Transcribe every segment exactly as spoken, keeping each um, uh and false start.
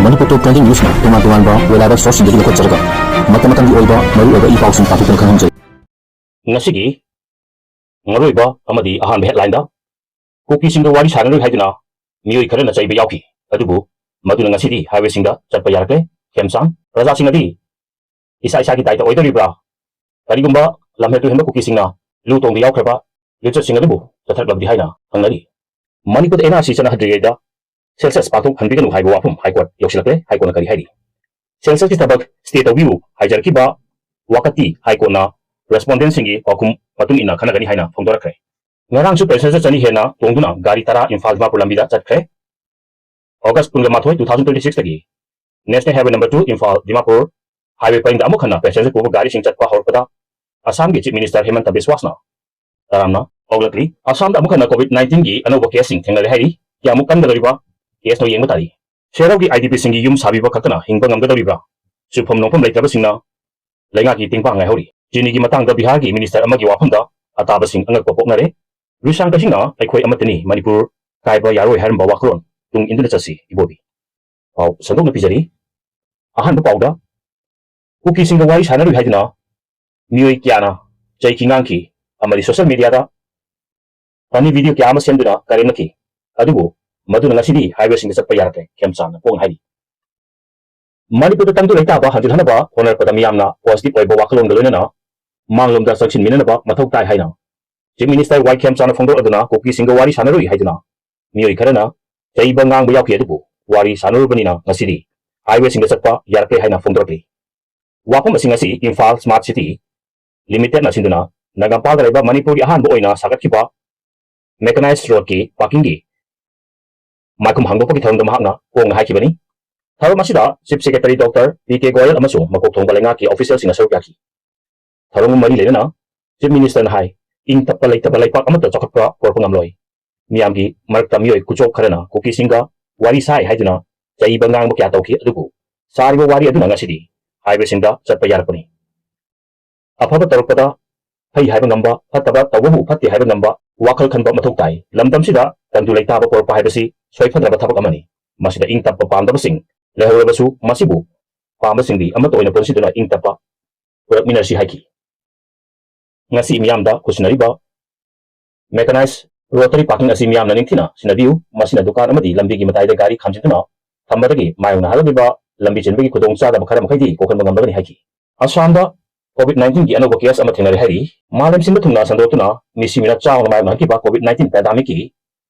ꯃꯅꯤꯄꯨꯔ ꯇꯣꯞ twenty ꯅ꯭ꯌꯨꯁꯅ ꯇꯣꯉꯥꯟ ꯇꯣꯉꯥꯟꯕ web ꯁꯣꯔꯁꯁꯤꯡꯗꯒꯤ ꯂꯧꯈꯠꯆꯔꯒ ꯃꯇꯝ ꯃꯇꯝꯒꯤ ꯑꯣꯏꯕ ꯃꯔꯨꯑꯣꯏꯕ ꯏ ꯄꯥꯎꯁꯤꯡ ꯄꯥꯊꯣꯛꯇꯨꯅ ꯈꯪꯍꯟꯖꯩ꯫ ꯉꯁꯤꯒꯤ ꯃꯔꯨꯑꯣꯏꯕ ꯑꯃꯗꯤ ꯑꯍꯥꯟꯕ ꯍꯦꯗꯂꯥꯏꯟꯗ, ꯀꯨꯀꯤꯁꯤꯡꯒ ꯋꯥꯔꯤ ꯁꯥꯟꯅꯔꯣꯏ ꯍꯥꯏꯗꯨꯅ ꯃꯤꯑꯣꯏ ꯈꯔꯅ ꯆꯩꯕ ꯌꯥꯎꯈꯤ꯫ ꯑꯗꯨꯕꯨ ꯃꯗꯨꯅ ꯉꯁꯤꯗꯤ ꯍꯥꯏꯋꯦꯁꯤꯡꯗ ꯆꯠꯄ ꯌꯥꯔꯛꯂꯦ꯫ ꯈꯦꯝꯆꯥꯟ, ꯄ꯭ꯔꯖꯥꯁꯤꯡ ꯑꯗꯤ ꯏꯁꯥ ꯏꯁꯥꯒꯤ ꯗꯥꯏꯇ ꯑꯣꯏꯗꯣꯔꯤꯕ꯭ꯔꯥ? ꯀꯔꯤꯒꯨꯝꯕ ꯂꯝꯍꯦꯟ ꯇꯨꯍꯦꯟꯕ ꯀꯨꯀꯤꯁꯤꯡꯅ ꯂꯨ ꯇꯣꯡꯕ ꯌꯥꯎꯈ꯭ꯔꯕ ꯂꯤꯆꯠꯁꯤꯡ ꯑꯗꯨꯕꯨ ꯆꯠꯊꯔꯛꯂꯕꯗꯤ ꯍꯥꯏꯅ ꯍꯪꯅꯔꯤ꯫ ꯃꯅꯤꯄꯨꯔꯗ ꯑꯦꯟ ꯑꯥꯔ ꯁꯤ ꯆꯠꯅꯍꯟꯗ꯭ꯔꯤꯉꯩꯗ ꯁꯦꯟꯁꯁ ꯄꯥꯡꯊꯣꯛꯍꯟꯕꯤꯒꯅꯨ ꯍꯥꯏꯕ ꯋꯥꯐꯝ ꯍꯥꯏ ꯀꯣꯔꯠ ꯌꯧꯁꯤꯜꯂꯛꯂꯦ꯫ ꯍꯥꯏ ꯀꯣꯔꯠꯅ ꯀꯔꯤ ꯍꯥꯏꯔꯤ? ꯁꯦꯟꯁꯁꯀꯤ ꯊꯕꯛ ꯁ꯭ꯇꯦ ꯇꯧꯕꯤꯌꯨ ꯍꯥꯏꯖꯔꯛꯈꯤꯕ ꯋꯥꯀꯠꯇꯤ ꯍꯥꯏ ꯀꯣꯔꯠꯅ ꯔꯦꯁꯄꯣꯟꯗꯦꯟꯁꯤꯡꯒꯤ ꯄꯥꯎꯈꯨꯝ ꯃꯇꯨꯡ ꯏꯟꯅ ꯈꯟꯅꯒꯅꯤ ꯍꯥꯏꯅ ꯐꯣꯡꯗꯣꯔꯛꯈ꯭ꯔꯦ꯫ ꯉꯔꯥꯡꯁꯨ ꯄꯦꯁꯦꯟꯖꯔ ꯆꯅꯤ ꯍꯦꯟꯅ ꯇꯣꯡꯗꯨꯅ ꯒꯥꯔꯤ ꯇꯔꯥ ꯏꯝꯐꯥꯜ ꯗꯤꯃꯥꯄꯨꯔ ꯂꯝꯕꯤꯗ ꯆꯠꯈ꯭ꯔꯦ꯫ ꯑꯣꯒꯁ ꯀꯨꯟꯃꯥꯊꯣꯏ, two thousand twenty six ꯇꯒꯤ national highway number two Imphal Dimapur highway ꯄꯔꯤꯡꯗ ꯑꯃꯨꯛ ꯍꯟꯅ ꯄꯦꯁꯦꯟꯖꯔ ꯄꯨꯕ ꯒꯥꯔꯤꯁꯤꯡ ꯆꯠꯄ ꯍꯧꯔꯛꯄꯗ ꯑꯁꯥꯝꯒꯤ ꯆꯤꯐ ꯃꯤꯅꯤꯁꯇꯔ ꯍꯦꯃꯟꯇ ꯕꯤꯁꯋꯥꯁꯅ ꯇꯔꯥꯝꯅ ꯍꯧꯒꯠꯂꯛꯂꯤ꯫ ꯑꯁꯥꯝꯗ ꯑꯃꯨꯛ ꯍꯟꯅ ꯀꯣꯚꯤꯗ ꯅꯥꯏꯟꯇꯤꯟꯒꯤ ꯑꯅꯧꯕ ꯀꯦꯁꯁꯤꯡ ꯊꯦꯡꯅꯔꯦ ꯍꯥꯏꯔꯤ꯫ ꯀꯌꯥꯃꯨꯛ ꯀꯟꯒꯗꯧꯔꯤꯕ ꯀꯦꯁꯅꯣ ꯌꯦꯡꯕ ꯇꯥꯔꯤ꯫ ꯁꯦꯔꯧꯒꯤ ꯑꯥꯏ ꯗꯤ ꯄꯤꯁꯤꯡꯒꯤ ꯌꯨꯝ ꯁꯥꯕꯤꯕ ꯈꯛꯇꯅ ꯍꯤꯡꯕ ꯉꯝꯒꯗꯧꯔꯤꯕ꯭ꯔꯥ? ꯁꯨꯐꯝ ꯅꯣꯝꯐꯝ ꯂꯩꯇ꯭ꯔꯕꯁꯤꯡꯅ ꯂꯩꯉꯥꯛꯀꯤ ꯇꯦꯡꯕꯥꯡ ꯉꯥꯏꯍꯧꯔꯤ꯫ ꯆꯤꯅꯤꯒꯤ ꯃꯇꯥꯡꯗ ꯕꯤꯍꯥꯔꯒꯤ ꯃꯤꯅꯤꯁꯇꯔ ꯑꯃꯒꯤ ꯋꯥꯐꯝꯗ ꯑꯇꯥꯕꯁꯤꯡ ꯑꯉꯛꯄ ꯄꯣꯛꯅꯔꯦ꯫ ꯔꯤꯁꯥꯡ ꯀꯩꯁꯤꯡꯅ "ꯑꯩꯈꯣꯏ ꯑꯃꯠꯇꯅꯤ, ꯃꯅꯤꯄꯨꯔ ꯀꯥꯏꯕ ꯌꯥꯔꯣꯏ" ꯍꯥꯏꯔꯝꯕ ꯋꯥꯈꯜꯂꯣꯟ ꯇꯨꯡ ꯏꯟꯗꯨꯅ ꯆꯠꯁꯤ꯫ ꯏꯕꯣꯕꯤ꯫ ꯄꯥꯎ ꯁꯟꯗꯣꯛꯅ ꯄꯤꯖꯔꯤ꯫ ꯑꯍꯥꯟꯕ ꯄꯥꯎꯗ, ꯀꯨꯀꯤꯁꯤꯡꯒ ꯋꯥꯔꯤ ꯁꯥꯟꯅꯔꯣꯏ ꯍꯥꯏꯗꯨꯅ ꯃꯤꯑꯣꯏ ꯀꯌꯥꯅ ꯆꯩꯈꯤ ꯉꯥꯡꯈꯤ ꯑꯃꯗꯤ ꯁꯣꯁꯤꯌꯦꯜ ꯃꯤꯗꯤꯌꯥꯗ ꯐꯅꯤ ꯚꯤꯗꯤꯑꯣ ꯀꯌꯥ ꯑꯃ ꯁꯦꯝꯗꯨꯅ ꯀꯔꯦꯝꯅꯈꯤ꯫ ꯑꯗꯨꯕꯨ ꯃꯗꯨꯅ ꯉꯁꯤꯗꯤ ꯍꯥꯏꯋꯦꯁꯤꯡꯗ ꯆꯠꯄ ꯌꯥꯔꯛꯂꯦ, ꯈꯦꯝꯆꯥꯟꯅ ꯐꯣꯡ ꯍꯥꯏꯔꯤ꯫ ꯃꯅꯤꯄꯨꯔꯗ ꯇꯪꯗꯨ ꯂꯩꯇꯥꯕ ꯍꯟꯖꯤꯜꯍꯟꯅꯕ ꯍꯣꯠꯅꯔꯛꯄꯗ ꯃꯤꯌꯥꯝꯅ ꯄꯣꯖꯤꯇꯤꯚ ꯑꯣꯏꯕ ꯋꯥꯈꯜꯂꯣꯟꯒ ꯂꯣꯏꯅꯅ ꯃꯥꯡꯂꯣꯝꯗ ꯆꯪꯁꯤꯟꯃꯤꯟꯅꯅꯕ ꯃꯊꯧ ꯇꯥꯏ ꯍꯥꯏꯅ ꯆꯤꯐ ꯃꯤꯅꯤꯁꯇꯔ ꯋꯥꯏ ꯈꯦꯝꯆꯥꯟꯅ ꯐꯣꯡꯗꯣꯔꯛꯂꯗꯨꯅ ꯀꯨꯀꯤꯁꯤꯡꯒ ꯋꯥꯔꯤ ꯁꯥꯟꯅꯔꯨꯏ ꯍꯥꯏꯗꯨꯅ ꯃꯤꯑꯣꯏ ꯈꯔꯅ ꯆꯩꯕ ꯉꯥꯡꯕ ꯌꯥꯎꯈꯤ꯫ ꯑꯗꯨꯕꯨ ꯋꯥꯔꯤ ꯁꯥꯟꯅꯔꯨꯕꯅꯤꯅ ꯉꯁꯤꯗꯤ ꯍꯥꯏꯋꯦꯁꯤꯡꯗ ꯆꯠꯄ ꯌꯥꯔꯛꯂꯦ ꯍꯥꯏꯅ ꯐꯣꯡꯗꯣꯔꯛꯂꯤ꯫ ꯋꯥꯐꯝ ꯑꯁꯤꯡ ꯑꯁꯤ ꯏꯝꯐꯥꯜ ꯁ꯭ꯃꯥꯔꯠ ꯁꯤꯇꯤ ꯂꯤꯃꯤꯇꯦꯗꯅ ꯁꯤꯟꯗꯨꯅ ꯅꯒꯥꯝꯄꯥꯜꯗ ꯂꯩꯕ ꯃꯅꯤꯄꯨꯔꯒꯤ ꯑꯍꯥꯟꯕ ꯑꯣꯏꯅ ꯁꯥꯒꯠꯈꯤꯕ ꯃꯦꯀꯅꯥꯏꯖ ꯔꯣꯗꯀꯤ ꯄꯥꯔꯀꯤꯡꯒꯤ ꯃꯥꯏꯈꯨꯝ ꯍꯥꯡꯗꯣꯛꯄꯒꯤ ꯊꯧꯔꯝꯗ ꯃꯍꯥꯛꯅ ꯐꯣꯡꯅ ꯍꯥꯏꯈꯤꯕꯅꯤ꯫ ꯊꯧꯔꯝ ꯑꯁꯤꯗ chief secretary doctor P K Goyal ꯑꯃꯁꯨꯡ ꯃꯀꯣꯛ ꯊꯣꯡꯕ ꯂꯩꯉꯥꯛꯀꯤ ꯑꯣꯐꯤꯁꯤꯌꯦꯜꯁꯤꯡꯅ ꯁꯔꯨꯛ ꯌꯥꯈꯤ꯫ ꯊꯧꯔꯝꯒ ꯃꯔꯤ ꯂꯩꯅꯅ ꯆꯤꯐ ꯃꯤꯅꯤꯁꯇꯔꯅ ꯍꯥꯏ, "ꯏꯪ ꯇꯞꯄ ꯂꯩꯇꯕ ꯂꯩꯄꯥꯛ ꯑꯃꯠꯇ ꯆꯥꯎꯈꯠꯄ ꯄꯨꯔꯛꯄ ꯉꯝꯂꯣꯏ꯫ ꯃꯤꯌꯥꯝꯒꯤ ꯃꯔꯛꯇ ꯃꯤꯑꯣꯏ ꯀꯨꯆꯣꯞ ꯈꯔꯅ ꯀꯨꯀꯤꯁꯤꯡꯒ ꯋꯥꯔꯤ ꯁꯥꯏ ꯍꯥꯏꯗꯨꯅ ꯆꯩꯕ ꯉꯥꯡꯕ ꯀꯌꯥ ꯇꯧꯈꯤ, ꯑꯗꯨꯕꯨ ꯁꯥꯔꯤꯕ ꯋꯥꯔꯤ ꯑꯗꯨꯅ ꯉꯁꯤꯗꯤ ꯍꯥꯏꯋꯦꯁꯤꯡꯗ ꯆꯠꯄ ꯌꯥꯔꯛꯄꯅꯤ꯫ ꯑꯐꯕ ꯇꯧꯔꯛꯄꯗ ꯐꯩ ꯍꯥꯏꯕ ꯉꯝꯕ, ꯐꯠꯇꯕ ꯇꯧꯕꯕꯨ ꯐꯠꯇꯦ ꯍꯥꯏꯕ ꯉꯝꯕ ꯋꯥꯈꯜ ꯈꯟꯕ ꯃꯊꯧ ꯇꯥꯏ꯫ ꯂꯝꯗꯝꯁꯤꯗ ꯇꯪꯗꯨ ꯂꯩꯇꯥꯕ ꯄꯨꯔꯛꯄ ꯍꯥꯏꯕꯁꯤ ꯁꯣꯏꯐꯗ꯭ꯔꯕ ꯊꯕꯛ ꯑꯃꯅꯤ꯫ ꯃꯁꯤꯗ ꯏꯪ ꯇꯞꯄ ꯄꯥꯝꯗꯕꯁꯤꯡ ꯂꯩꯍꯧꯔꯕꯁꯨ ꯃꯁꯤꯕꯨ ꯄꯥꯝꯕꯁꯤꯡꯒꯤ ꯑꯃꯠꯇ ꯑꯣꯏꯅ ꯄꯨꯟꯁꯤꯗꯨꯅ ꯏꯪ ꯇꯞꯄ ꯄꯨꯔꯛꯃꯤꯟꯅꯁꯤ ꯍꯥꯏꯈꯤ꯫ ꯉꯁꯤ ꯃꯤꯌꯥꯝꯗ ꯈꯨꯠꯁꯤꯟꯅꯔꯤꯕ mechanized rotary parking ꯑꯁꯤ ꯃꯤꯌꯥꯝꯅ ꯅꯤꯡꯊꯤꯅ ꯁꯤꯟꯅꯕꯤꯌꯨ꯫ ꯃꯁꯤꯅ ꯗꯨꯀꯥꯟ ꯑꯃꯗꯤ ꯂꯝꯕꯤꯒꯤ ꯃꯇꯥꯏꯗ ꯒꯥꯔꯤ ꯈꯥꯝꯖꯤꯟꯗꯨꯅ ꯊꯝꯕꯗꯒꯤ ꯃꯥꯌꯣꯛꯅꯍꯜꯂꯛꯂꯤꯕ ꯂꯝꯕꯤ ꯆꯤꯟꯕꯒꯤ ꯈꯨꯗꯣꯡꯆꯥꯗꯕ ꯈꯔ ꯃꯈꯩꯗꯤ ꯀꯣꯛꯍꯟꯕ ꯉꯝꯂꯒꯅꯤ ꯍꯥꯏꯈꯤ꯫ ꯑꯁꯥꯝꯗ COVID nineteenꯒꯤ ꯑꯅꯧꯕ case ꯑꯃ ꯊꯦꯡꯅꯔꯦ ꯍꯥꯏꯔꯤ꯫ ꯃꯥꯂꯦꯝ ꯁꯤꯟꯕ ꯊꯨꯡꯅ ꯁꯟꯗꯣꯛꯇꯨꯅ ꯃꯤꯁꯤ ꯃꯤꯅ ꯆꯥꯎꯅ ꯃꯥꯌꯣꯛꯅꯍꯟꯈꯤꯕ COVID nineteen pandemicꯀꯤ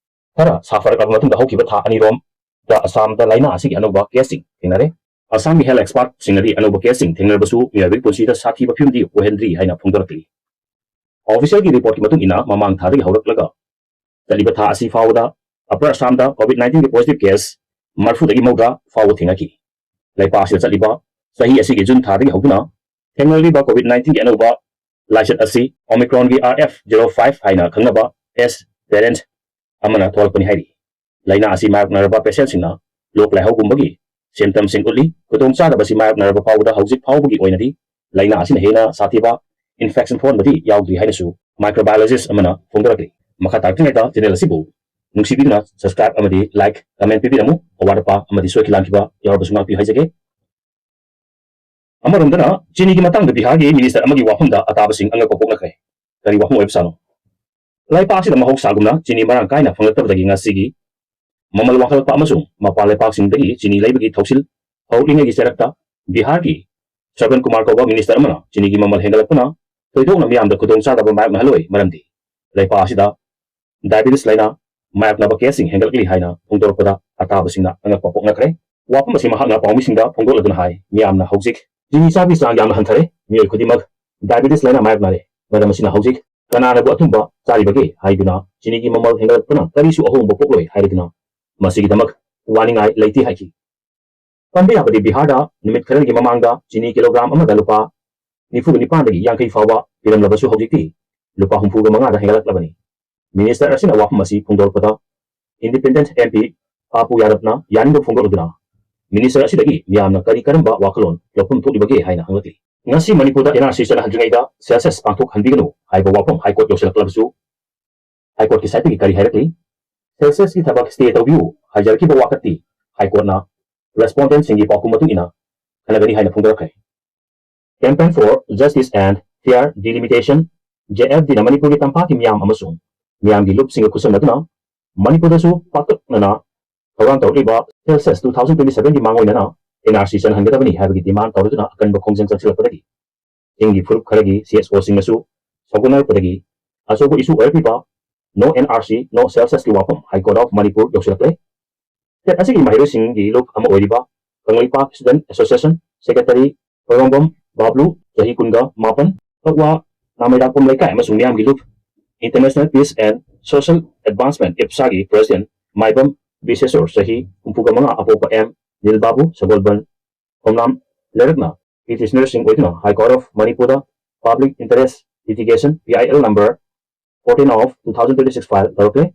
ꯈꯔ ꯁꯥꯐꯔꯛꯂꯕ ꯃꯇꯨꯡꯗ ꯍꯧꯈꯤꯕ ꯊꯥ ꯑꯅꯤꯔꯣꯝꯗ ꯑꯁꯥꯝꯗ ꯂꯥꯏꯅꯥ ꯑꯁꯤꯒꯤ ꯑꯅꯧꯕ caseꯁꯤꯡ ꯊꯦꯡꯅꯔꯦ꯫ ꯑꯁꯥꯝꯒꯤ health expertꯁꯤꯡꯅꯗꯤ ꯑꯅꯧꯕ caseꯁꯤꯡ ꯊꯦꯡꯅꯔꯕꯁꯨ ꯃꯤꯑꯣꯏꯕꯒꯤ ꯄꯨꯟꯁꯤꯗ ꯁꯥꯊꯤꯕ ꯐꯤꯕꯝꯗꯤ ꯑꯣꯏꯍꯟꯗ꯭ꯔꯤ ꯍꯥꯏꯅ ꯐꯣꯡꯗꯣꯔꯛꯂꯤ꯫ Officialꯒꯤ reportꯀꯤ ꯃꯇꯨꯡ ꯏꯟꯅ ꯃꯃꯥꯡ ꯊꯥꯗꯒꯤ ꯍꯧꯔꯛꯂꯒ ꯆꯠꯂꯤꯕ ꯊꯥ ꯑꯁꯤ ꯐꯥꯎꯕꯗ Upper Assamꯗ COVID nineteenꯒꯤ positive case ꯃꯔꯤꯐꯨꯗꯒꯤ ꯃꯧꯗ꯭ꯔꯥ ꯐꯥꯎꯕ ꯊꯦꯡꯅꯈꯤ꯫ ꯂꯩꯄꯥꯛ ꯑꯁꯤꯗ ꯆꯠꯂꯤꯕ ꯆꯍꯤ ꯑꯁꯤꯒꯤ June ꯊꯥꯗꯒꯤ ꯍꯧꯗꯨꯅ ꯊꯦꯡꯅꯔꯤꯕ COVID nineteenꯒꯤ ꯑꯅꯧꯕ ꯂꯥꯏꯆꯠ ꯑꯁꯤ Omicronꯒꯤ R F zero five ꯍꯥꯏꯅ ꯈꯪꯅꯕ S variant ꯑꯃꯅ ꯊꯣꯛꯂꯛꯄꯅꯤ ꯍꯥꯏꯔꯤ꯫ ꯂꯥꯏꯅꯥ ꯑꯁꯤ ꯃꯥꯌꯣꯛꯅꯔꯕ patientꯁꯤꯡꯅ ꯂꯣꯛ ꯂꯥꯏꯍꯧꯒꯨꯝꯕꯒꯤ symptomꯁꯤꯡ ꯎꯠꯂꯤ꯫ ꯈꯨꯗꯣꯡꯆꯥꯗꯕ ꯑꯁꯤ ꯃꯥꯌꯣꯛꯅꯔꯕ ꯐꯥꯎꯕꯗ ꯍꯧꯖꯤꯛ ꯐꯥꯎꯕꯒꯤ ꯑꯣꯏꯅꯗꯤ ꯂꯥꯏꯅꯥ ꯑꯁꯤꯅ ꯍꯦꯟꯅ ꯁꯥꯊꯤꯕ infection ꯊꯣꯛꯍꯟꯕꯗꯤ ꯌꯥꯎꯗ꯭ꯔꯤ ꯍꯥꯏꯅꯁꯨ microbiologist ꯑꯃꯅ ꯐꯣꯡꯗꯣꯔꯛꯂꯤ꯫ ꯃꯈꯥ ꯇꯥꯔꯛꯇ꯭ꯔꯤꯉꯩꯗ channel ꯑꯁꯤꯕꯨ ꯅꯨꯡꯁꯤꯕꯤꯗꯨꯅ subscribe ꯑꯃꯗꯤ like, comment ꯄꯤꯕꯤꯔꯝꯃꯨ꯫ ꯑꯋꯥꯠ ꯑꯄꯥ ꯑꯃꯗꯤ ꯁꯣꯏꯈꯤ ꯂꯥꯟꯈꯤꯕ ꯌꯥꯎꯔꯕꯁꯨ ꯉꯥꯛꯄꯤꯌꯨ ꯍꯥꯏꯖꯒꯦ꯫ ꯑꯃꯔꯣꯝꯗꯅ ꯆꯤꯅꯤꯒꯤ ꯃꯇꯥꯡꯗ ꯕꯤꯍꯥꯔꯒꯤ minister ꯑꯃꯒꯤ ꯋꯥꯐꯝꯗ ꯑꯇꯥꯕꯁꯤꯡ ꯑꯉꯛꯄ ꯄꯣꯛꯅꯈ꯭ꯔꯦ꯫ ꯀꯔꯤ ꯋꯥꯐꯝ ꯑꯣꯏꯕꯖꯥꯠꯅꯣ? ꯂꯩꯄꯥꯛ ꯑꯁꯤꯗ ꯃꯍꯧꯁꯥꯒꯨꯝꯅ ꯆꯤꯅꯤ ꯃꯔꯥꯡ ꯀꯥꯏꯅ ꯐꯪꯂꯛꯇꯕꯗꯒꯤ ꯉꯁꯤꯒꯤ ꯃꯃꯜ ꯋꯥꯡꯈꯠꯂꯛꯄ ꯑꯃꯁꯨꯡ ꯃꯄꯥꯟ ꯂꯩꯄꯥꯛꯁꯤꯡꯗꯒꯤ ꯆꯤꯅꯤ ꯂꯩꯕꯒꯤ ꯊꯧꯁꯤꯜ ꯍꯧꯔꯛꯂꯤꯉꯩꯒꯤ ꯆꯩꯔꯛꯇ ꯕꯤꯍꯥꯔꯒꯤ ꯁ꯭ꯔꯕꯟ ꯀꯨꯃꯥꯔ ꯀꯧꯕ minister ꯑꯃꯅ ꯆꯤꯅꯤꯒꯤ ꯃꯃꯜ ꯍꯦꯟꯒꯠꯂꯛꯄꯅ ꯊꯣꯏꯗꯣꯛꯅ ꯃꯤꯌꯥꯝꯗ ꯈꯨꯗꯣꯡꯆꯥꯗꯕ ꯃꯥꯌꯣꯛꯅꯍꯜꯂꯣꯏ, ꯃꯔꯝꯗꯤ ꯂꯩꯄꯥꯛ ꯑꯁꯤꯗ diabetes ꯂꯥꯏꯅꯥ ꯃꯥꯌꯣꯛꯅꯕ caseꯁꯤꯡ ꯍꯦꯟꯒꯠꯂꯛꯂꯤ ꯍꯥꯏꯅ ꯐꯣꯡꯗꯣꯔꯛꯄꯗ ꯑꯇꯥꯕꯁꯤꯡꯅ ꯑꯉꯛꯄ ꯄꯣꯛꯅꯈ꯭ꯔꯦ꯫ ꯋꯥꯐꯝ ꯑꯁꯤ ꯃꯍꯥꯛꯅ ꯄꯥꯎꯃꯤꯁꯤꯡꯗ ꯐꯣꯡꯗꯣꯛꯂꯗꯨꯅ ꯍꯥꯏ, ꯃꯤꯌꯥꯝꯅ ꯍꯧꯖꯤꯛ ꯆꯤꯅꯤ ꯆꯥꯕꯒꯤ ꯆꯥꯡ ꯌꯥꯝꯅ ꯍꯟꯊꯔꯦ꯫ ꯃꯤꯑꯣꯏ ꯈꯨꯗꯤꯡꯃꯛ diabetes ꯂꯥꯏꯅꯥ ꯃꯥꯌꯣꯛꯅꯔꯦ꯫ ꯃꯔꯝ ꯑꯁꯤꯅ ꯍꯧꯖꯤꯛ ꯀꯅꯥꯅꯕꯨ ꯑꯊꯨꯝꯕ ꯆꯥꯔꯤꯕꯒꯦ ꯍꯥꯏꯗꯨꯅ ꯆꯤꯅꯤꯒꯤ ꯃꯃꯜ ꯍꯦꯟꯒꯠꯂꯛꯄꯅ ꯀꯔꯤꯁꯨ ꯑꯍꯣꯡꯕ ꯄꯣꯛꯂꯣꯏ ꯍꯥꯏꯔꯗꯨꯅ ꯃꯁꯤꯒꯤꯗꯃꯛ ꯋꯥꯅꯤꯡꯉꯥꯏ ꯂꯩꯇꯦ ꯍꯥꯏꯈꯤ꯫ ꯄꯟꯕ ꯌꯥꯕꯗꯤ ꯕꯤꯍꯥꯔꯗ ꯅꯨꯃꯤꯠ ꯈꯔꯒꯤ ꯃꯃꯥꯡꯗ ꯆꯤꯅꯤ kilogram ꯑꯃꯗ ꯂꯨꯄꯥ ꯅꯤꯐꯨꯒ ꯅꯤꯄꯥꯟꯗꯒꯤ ꯌꯥꯡꯈꯩ ꯐꯥꯎꯕ ꯄꯤꯔꯝꯂꯕꯁꯨ ꯍꯧꯖꯤꯛꯇꯤ ꯂꯨꯄꯥ ꯍꯨꯝꯐꯨꯒ ꯃꯉꯥꯗ ꯍꯦꯟꯒꯠꯂꯛꯂꯕꯅꯤ꯫ Minister ꯑꯁꯤꯅ ꯋꯥꯐꯝ ꯑꯁꯤ ꯐꯣꯡꯗꯣꯔꯛꯄꯗ independent M P ꯄꯥꯄꯨ ꯌꯥꯗꯕꯅ ꯌꯥꯅꯤꯡꯗꯕ ꯐꯣꯡꯗꯣꯛꯂꯗꯨꯅ minister ꯑꯁꯤꯗꯒꯤ ꯃꯤꯌꯥꯝꯅ ꯀꯔꯤ ꯀꯔꯝꯕ ꯋꯥꯈꯜꯂꯣꯟ ꯂꯧꯐꯝ ꯊꯣꯛꯂꯤꯕꯒꯦ ꯍꯥꯏꯅ ꯍꯪꯂꯛꯂꯤ꯫ ꯉꯁꯤ ꯃꯅꯤꯄꯨꯔꯗ N R C ꯆꯠꯅꯍꯟꯗ꯭ꯔꯤꯉꯩꯗ census ꯄꯥꯡꯊꯣꯛꯍꯟꯕꯤꯒꯅꯨ ꯍꯥꯏꯕ ꯋꯥꯐꯝ High Court ꯌꯧꯁꯤꯜꯂꯛꯂꯕꯁꯨ High Courtꯀꯤ sideꯇꯒꯤ ꯀꯔꯤ ꯍꯥꯏꯔꯛꯂꯤ? Censusꯀꯤ ꯊꯕꯛ stay ꯇꯧꯕꯤꯌꯨ ꯍꯥꯏꯖꯔꯛꯈꯤꯕ ꯋꯥꯀꯠꯇꯤ High Courtꯅ respondentꯁꯤꯡꯒꯤ ꯄꯥꯎꯈꯨꯝ ꯃꯇꯨꯡ ꯏꯟꯅ ꯈꯟꯅꯒꯅꯤ ꯍꯥꯏꯅ ꯐꯣꯡꯗꯣꯔꯛꯈ꯭ꯔꯦ꯫ Campaign for Justice and Fair Delimitation, JFDꯅ ꯃꯅꯤꯄꯨꯔꯒꯤ ꯇꯝꯄꯥꯛꯀꯤ ꯃꯤꯌꯥꯝ ꯑꯃꯁꯨꯡ ꯃꯤꯌꯥꯝꯒꯤ ꯂꯨꯞꯁꯤꯡꯒ ꯈꯨꯠꯁꯝꯅꯗꯨꯅ ꯃꯅꯤꯄꯨꯔꯗꯁꯨ ꯄꯥꯛꯇꯛꯅꯅ ꯊꯧꯔꯥꯡ ꯇꯧꯔꯛꯂꯤꯕ Census two thousand twenty sevenꯒꯤ ꯃꯥꯡꯑꯣꯏꯅꯅ NRC ꯆꯟꯍꯟꯒꯗꯕꯅꯤ ꯍꯥꯏꯕꯒꯤ demand ꯇꯧꯔꯗꯨꯅ ꯑꯀꯟꯕ ꯈꯣꯡꯖꯪ ꯆꯪꯁꯤꯜꯂꯛꯄꯗꯒꯤ ꯆꯤꯡꯒꯤ ꯐꯨꯔꯨꯞ ꯈꯔꯒꯤ CSOꯁꯤꯡꯅꯁꯨ ꯁꯧꯒꯠꯅꯔꯛꯄꯗꯒꯤ ꯑꯆꯧꯕ issue ꯑꯣꯏꯔꯛꯂꯤꯕ No NRC, No Censusꯀꯤ ꯋꯥꯐꯝ High Court of Manipur ꯌꯧꯁꯤꯜꯂꯛꯂꯦ꯫ State ꯑꯁꯤꯒꯤ ꯃꯍꯩꯔꯣꯏꯁꯤꯡꯒꯤ ꯂꯨꯞ ꯑꯃ ꯑꯣꯏꯔꯤꯕ ꯀꯪꯂꯩꯄꯥꯛ Student Association Secretary ꯄꯔꯣꯡꯕꯝ ꯕꯥꯕ꯭ꯂꯨ, ꯆꯍꯤ ꯀꯨꯟꯒ ꯃꯥꯄꯟ, ꯀꯛꯋꯥ ꯅꯥꯃꯩꯔꯥꯛꯄꯝ ꯂꯩꯀꯥꯏ ꯑꯃꯁꯨꯡ ꯃꯤꯌꯥꯝꯒꯤ ꯂꯨꯞ International Peace and Social Advancement, IPSAꯒꯤ President ꯃꯥꯏꯕꯝ ꯕꯤꯁꯦꯁꯣꯔ, ꯆꯍꯤ ꯍꯨꯝꯐꯨꯒ ꯃꯉꯥ, ꯑꯄꯣꯛꯄ ꯑꯦꯝ ꯅꯤꯜꯕꯥꯕꯨ, ꯁꯒꯣꯜꯕꯟ ꯈꯣꯝꯂꯥꯝ ꯂꯩꯔꯛꯅ petitionerꯁꯤꯡ ꯑꯣꯏꯗꯨꯅ High Court of Manipurꯗ Public Interest Litigation, PIL number fourteen of two thousand twenty six file ꯇꯧꯔꯛꯂꯦ꯫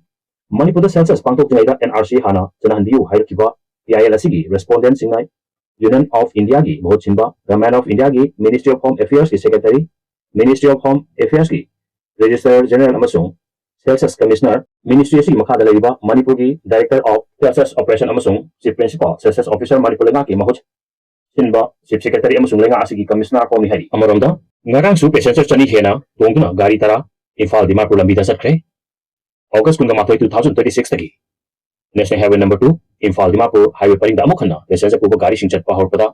ꯃꯅꯤꯄꯨꯔꯗ Census ꯄꯥꯡꯊꯣꯛꯇ꯭ꯔꯤꯉꯩꯗ NRC ꯍꯥꯟꯅ ꯆꯠꯅꯍꯟꯕꯤꯌꯨ ꯍꯥꯏꯔꯛꯈꯤꯕ PIL ꯑꯁꯤꯒꯤ respondentꯁꯤꯡꯅ Union of Indiaꯒꯤ ꯃꯍꯨꯠ ꯁꯤꯟꯕ Government of Indiaꯒꯤ Ministry of Home Affairsꯀꯤ Secretary, Ministry of Home Affairsꯀꯤ Registrar General ꯑꯃꯁꯨꯡ Census Commissioner, ministry ꯑꯁꯤꯒꯤ ꯃꯈꯥꯗ ꯂꯩꯔꯤꯕ ꯃꯅꯤꯄꯨꯔꯒꯤ Director of Census Operation ꯑꯃꯁꯨꯡ Chief Principal Census Officer Manipur ꯂꯩꯉꯥꯛꯀꯤ ꯃꯍꯨꯠ ꯁꯤꯟꯕ Chief Secretary ꯑꯃꯁꯨꯡ ꯂꯩꯉꯥꯛ ꯑꯁꯤꯒꯤ Commissioner ꯐꯥꯎꯅꯤ ꯍꯥꯏꯔꯤ꯫ ꯑꯃꯔꯣꯝꯗ, ꯉꯔꯥꯡꯁꯨ passenger ꯆꯅꯤ ꯍꯦꯟꯅ ꯇꯣꯡꯗꯨꯅ ꯒꯥꯔꯤ ꯇꯔꯥ ꯏꯝꯐꯥꯜ ꯗꯤꯃꯥꯄꯨꯔ ꯂꯝꯕꯤꯗ ꯆꯠꯈ꯭ꯔꯦ꯫ August ꯀꯨꯟꯒ ꯃꯥꯊꯣꯏ, two thousand twenty sixꯇꯒꯤ National Highway number two Imphal Dimapur highway ꯄꯔꯤꯡꯗ ꯑꯃꯨꯛ ꯍꯟꯅ passenger ꯄꯨꯕ ꯒꯥꯔꯤꯁꯤꯡ ꯆꯠꯄ ꯍꯧꯔꯛꯄꯗ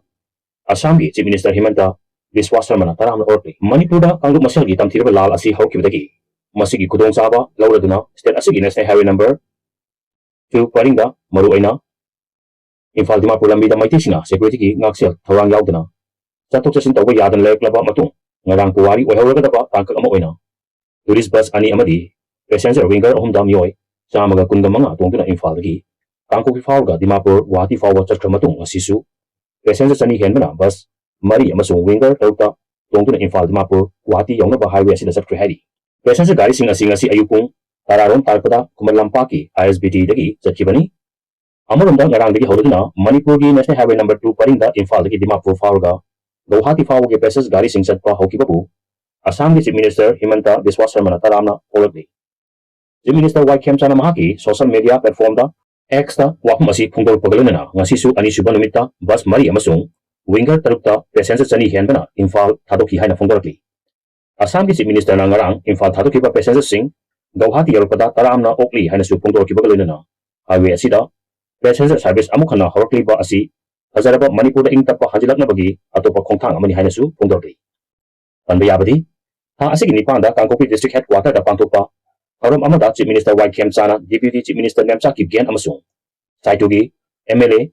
ꯑꯁꯥꯝꯒꯤ Chief Minister ꯍꯤꯃꯟꯇ ꯕꯤꯁ꯭ꯋꯥ ꯁꯔꯃꯅ ꯇꯔꯥꯝꯅ ꯑꯣꯔꯛꯂꯤ꯫ ꯃꯅꯤꯄꯨꯔꯗ ꯀꯥꯡꯂꯨꯞ ꯃꯁꯦꯜꯒꯤ ꯇꯝꯊꯤꯔꯕ ꯂꯥꯜ ꯑꯁꯤ ꯍꯧꯔꯛꯈꯤꯕꯗꯒꯤ ꯃꯁꯤꯒꯤ ꯈꯨꯗꯣꯡꯆꯥꯕ ꯂꯧꯔꯗꯨꯅ state ꯑꯁꯤꯒꯤ National Highway number two ꯄꯔꯤꯡꯗ ꯃꯔꯨꯑꯣꯏꯅ ꯏꯝꯐꯥꯜ ꯗꯤꯃꯥꯄꯨꯔ ꯂꯝꯕꯤꯗ ꯃꯩꯇꯩꯁꯤꯡꯅ securityꯒꯤ ꯉꯥꯛꯁꯦꯜ ꯊꯧꯔꯥꯡ ꯌꯥꯎꯗꯅ ꯆꯠꯊꯣꯛ ꯆꯠꯁꯤꯟ ꯇꯧꯕ ꯌꯥꯗꯅ ꯂꯩꯔꯛꯂꯕ ꯃꯇꯨꯡ, ꯉꯔꯥꯡ ꯄꯨꯋꯥꯔꯤ ꯑꯣꯏꯍꯧꯔꯒꯗꯕ ꯇꯥꯡꯀꯛ ꯑꯃ ꯑꯣꯏꯅ tourist bus ꯑꯅꯤ ꯑꯃꯗꯤ passenger winger ꯑꯍꯨꯝꯗ ꯃꯤꯑꯣꯏ ꯆꯥꯝꯃꯒ ꯀꯨꯟꯒ ꯃꯉꯥ ꯇꯣꯡꯗꯨꯅ ꯏꯝꯐꯥꯜꯗꯒꯤ ꯀꯥꯡꯄꯣꯛꯄꯤ ꯐꯥꯎꯔꯒ ꯗꯤꯃꯥꯄꯨꯔ ꯒꯨꯋꯥꯍꯥꯇꯤ ꯐꯥꯎꯕ ꯆꯠꯈ꯭ꯔ ꯃꯇꯨꯡ, ꯉꯁꯤꯁꯨ passenger ꯆꯅꯤ ꯍꯦꯟꯕꯅ bus ꯃꯔꯤ ꯑꯃꯁꯨꯡ winger ꯇꯔꯨꯛꯇ ꯇꯣꯡꯗꯨꯅ ꯏꯝꯐꯥꯜ ꯗꯤꯃꯥꯄꯨꯔ ꯒꯨꯋꯥꯍꯥꯇꯤ ꯌꯧꯅꯕ highway ꯑꯁꯤꯗ ꯆꯠꯈ꯭ꯔꯦ ꯍꯥꯏꯔꯤ꯫ Passenger ꯒꯥꯔꯤꯁꯤꯡ ꯑꯁꯤ ꯉꯁꯤ ꯑꯌꯨꯛ ꯄꯨꯡ ꯇꯔꯥꯔꯣꯝ ꯇꯥꯔꯛꯄꯗ ꯈꯨꯃꯟ ꯂꯝꯄꯥꯛꯀꯤ ISBTꯗꯒꯤ ꯆꯠꯈꯤꯕꯅꯤ꯫ ꯑꯃꯔꯣꯝꯗ, ꯉꯔꯥꯡꯗꯒꯤ ꯍꯧꯔꯗꯨꯅ ꯃꯅꯤꯄꯨꯔꯒꯤ National Highway number two ꯄꯔꯤꯡꯗ ꯏꯝꯐꯥꯜꯗꯒꯤ ꯗꯤꯃꯥꯄꯨꯔ ꯐꯥꯎꯔꯒ ꯒꯧꯍꯥꯇꯤ ꯐꯥꯎꯕꯒꯤ passenger ꯒꯥꯔꯤꯁꯤꯡ ꯆꯠꯄ ꯍꯧꯈꯤꯕꯕꯨ ꯑꯁꯥꯝꯒꯤ Chief Minister ꯍꯤꯃꯟꯇ ꯕꯤꯁ꯭ꯋꯥ ꯁꯔꯃꯅ ꯇꯔꯥꯝꯅ ꯑꯣꯛꯂꯛꯂꯤ꯫ Chief Minister ꯋꯥꯏ ꯈꯦꯝꯆꯥꯅ ꯃꯍꯥꯛꯀꯤ social media platformꯗ X ꯇ ꯋꯥꯐꯝ ꯑꯁꯤ ꯐꯣꯡꯗꯣꯔꯛꯄꯒ ꯂꯣꯏꯅꯅ ꯉꯁꯤꯁꯨ ꯑꯅꯤꯁꯨꯕ ꯅꯨꯃꯤꯠꯇ ꯕꯁ ꯃꯔꯤ ꯑꯃꯁꯨꯡ ꯋꯤꯡꯒꯔ ꯇꯔꯨꯛꯇ ꯄꯦꯁꯦꯟꯖꯔ ꯆꯅꯤ ꯍꯦꯟꯕꯅ ꯏꯝꯐꯥꯜ ꯊꯥꯗꯣꯛꯈꯤ ꯍꯥꯏꯅ ꯐꯣꯡꯗꯣꯔꯛꯂꯤ꯫ ꯑꯁꯥꯝꯒꯤ ꯆꯤꯐ ꯃꯤꯅꯤꯁꯇꯔꯅ ꯉꯔꯥꯡ ꯏꯝꯐꯥꯜ ꯊꯥꯗꯣꯛꯈꯤꯕ ꯄꯦꯁꯦꯟꯖꯔꯁꯤꯡ ꯒꯧꯍꯥꯇꯤ ꯌꯧꯔꯛꯄꯗ ꯇꯔꯥꯝꯅ ꯑꯣꯛꯂꯤ ꯍꯥꯏꯅꯁꯨ ꯐꯣꯡꯗꯣꯔꯛꯈꯤꯕꯒ ꯂꯣꯏꯅꯅ ꯍꯥꯏꯋꯦ ꯑꯁꯤꯗ ꯄꯦꯁꯦꯟꯖꯔ ꯁꯥꯔꯚꯤꯁ ꯑꯃꯨꯛ ꯍꯟꯅ ꯍꯧꯔꯛꯂꯤꯕ ꯑꯁꯤ ꯐꯖꯔꯕ ꯃꯅꯤꯄꯨꯔꯗ ꯏꯪ ꯇꯞꯄ ꯍꯟꯖꯤꯜꯂꯛꯅꯕꯒꯤ ꯑꯇꯣꯞꯄ ꯈꯣꯡꯊꯥꯡ ꯑꯃꯅꯤ ꯍꯥꯏꯅꯁꯨ ꯐꯣꯡꯗꯣꯔꯛꯂꯤ꯫ ꯄꯟꯕ ꯌꯥꯕꯗꯤ, ꯊꯥ ꯑꯁꯤꯒꯤ ꯅꯤꯄꯥꯟꯗ ꯀꯥꯡꯄꯣꯛꯄꯤ ꯗꯤꯁꯇ꯭ꯔꯤꯛ ꯍꯦꯗꯀ꯭ꯋꯥꯇꯔꯗ ꯄꯥꯡꯊꯣꯛꯄ ꯊꯧꯔꯝ ꯑꯃꯗ ꯆꯤꯐ ꯃꯤꯅꯤꯁꯇꯔ ꯋꯥꯏ ꯈꯦꯝꯆꯥꯅ deputy chief minister Nemcha Kipgen ꯑꯃꯁꯨꯡ ꯁꯥꯏꯇꯨꯒꯤ ꯑꯦꯝ ꯑꯦꯜ ꯑꯦ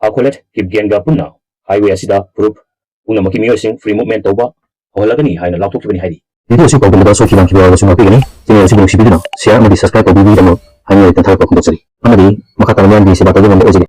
ꯍꯥꯈꯣꯂꯦꯠ ꯀꯤꯞꯒꯦꯟꯒ ꯄꯨꯟꯅ ꯍꯥꯏꯋꯦ ꯑꯁꯤꯗ ꯐꯨꯔꯨꯞ ꯄꯨꯝꯅꯃꯛꯀꯤ ꯃꯤꯑꯣꯏꯁꯤꯡ ꯐ꯭ꯔꯤ ꯃꯨꯚꯃꯦꯟ ꯇꯧꯕ ꯍꯧꯍꯜꯂꯒꯅꯤ ꯍꯥꯏꯅ ꯂꯥꯎꯊꯣꯛꯈꯤꯕꯅꯤ ꯍꯥꯏꯔꯤ꯫ ꯚꯤꯗꯤꯑꯣ ꯑꯁꯤ ꯄꯥꯎꯗꯝ ꯂꯧꯕ ꯁꯣꯏꯈꯤꯕ ꯌꯥꯎꯔꯕꯁꯨ ꯉꯥꯛꯄꯤꯒꯅꯤ꯫ ꯆꯦꯅꯦꯜ ꯑꯁꯤꯕꯨ ꯅꯨꯡꯁꯤꯕꯤꯗꯨꯅ ꯁꯤꯌꯥꯔ ꯑꯃꯗꯤ ꯁꯕꯁꯀ꯭ꯔꯥꯏꯕ ꯇꯧꯕꯤꯕꯒꯤꯗꯃꯛ ꯍꯥꯏꯅꯤꯡꯉꯥꯏ ꯇꯦꯟꯊꯔꯛꯄ ꯐꯣꯡꯗꯣꯛꯆꯔꯤ꯫ ꯑꯃꯗꯤ ꯃꯈꯥ ꯇꯥꯕ ꯃꯤꯌꯥꯝꯒꯤ ꯁꯦꯕꯥ ꯇꯧꯕ ꯉꯝꯕ ꯑꯣꯏꯖꯒꯦ꯫